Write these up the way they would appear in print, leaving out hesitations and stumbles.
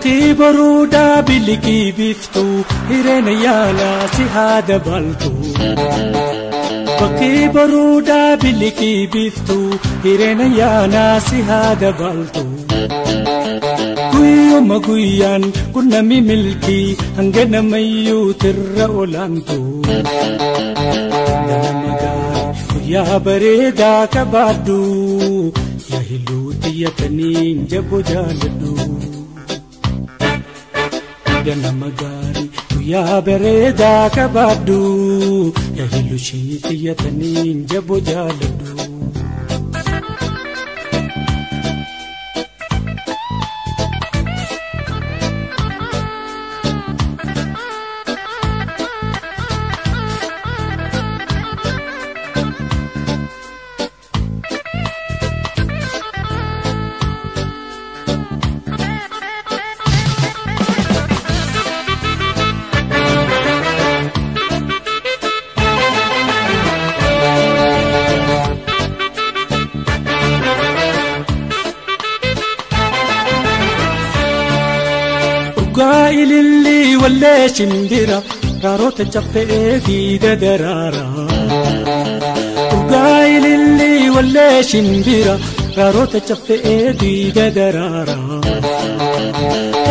Bakki baruudaa bilikii biftuu hireena yaalaa si haada baltu. Bakki baruudaa bilikii biftuu hireena yaalaa si haada baltu. Guyyuma guyyaan qunnami milkii hanga namayyuu tirra olaantu. Ganama gaarii guyyaa bareedaa qabaadhu yaa hiluu xiyyataniin jaboo jaaladhu. Ganama gaarii guyyaa bareedaa qabaadhu yaa hiluu xiyyataniin jaboo jaaladhu. Ililli wallee shimbira raarota caffee diida daraara. Dhugaa ililli wallee shimbira raarota caffee diida daraara.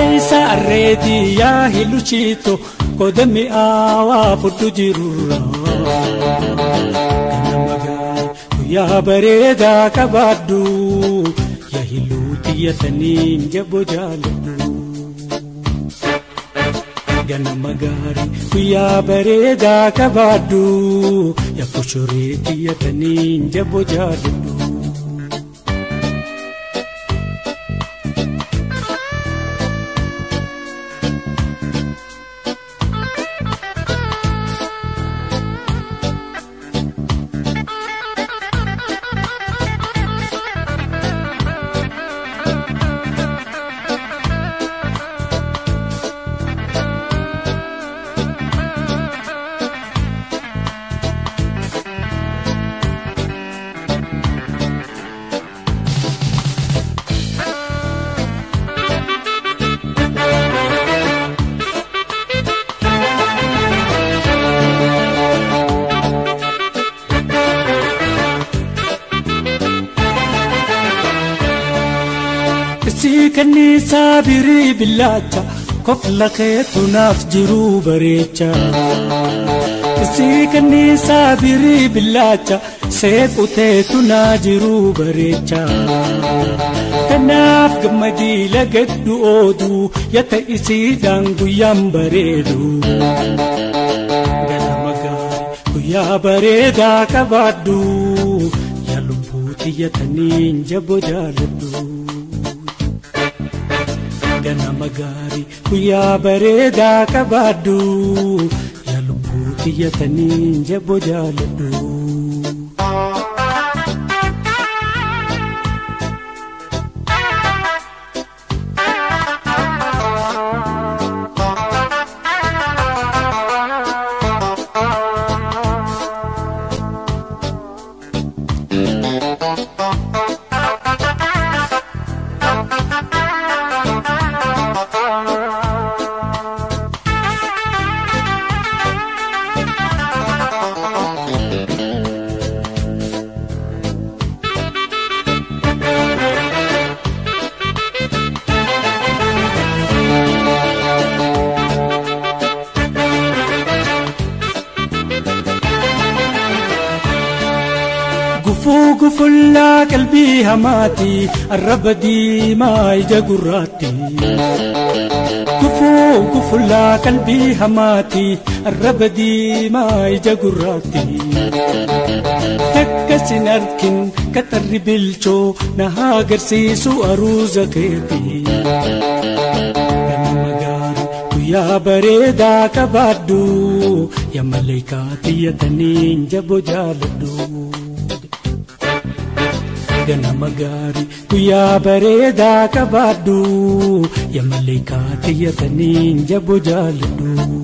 Eessa arreetii yaa hiluchiito qoda mi'aawaa fudhu jirurra. Ganama gaarii guyyaa bareedaa qabaadhu yaa hiluu xiyyataniin jaboo jaaladhu. Ganama gaarii guyyaa bareedaa qabaadhu yaa koshoree xiyyataniin jaboo jaaladhu. Kanniisaa birii billaacha kofla keetu naaf jiruu bareecha. Si kanniisaa birii billaacha seequteetu naa jiruu bareecha. Kanaaf gammadii lagadhu ooduu yata isiidhaan guyyaan bareedu. Ganama gaarii guyyaa bareedaa qabaadhu yaa lubbuu xiyyataniin jaboo jaaladhu. Ganama gaarii guyyaa bareedaa qabaadhu yaa lubbuu xiyyataniin jaboo jaaladhu. Gufuu gufullaa qalbii hamaati arraba diimaa ija gurraatti. Gufuu gufullaa qalbii hamaati arraba diimaa ija gurraatti. Takka sin arkin qaxarri bilchoo na haa agarsiisu aruuza keeti. Ganama gaarii guyyaa bareedaa qabaadhu yaa maleekaa xiyyataniin jaboo jaaladhu. Ganama gaarii guyyaa bareedaa qabaadhu yaa maleekaa xiyyataniin jaboo jaaladhu.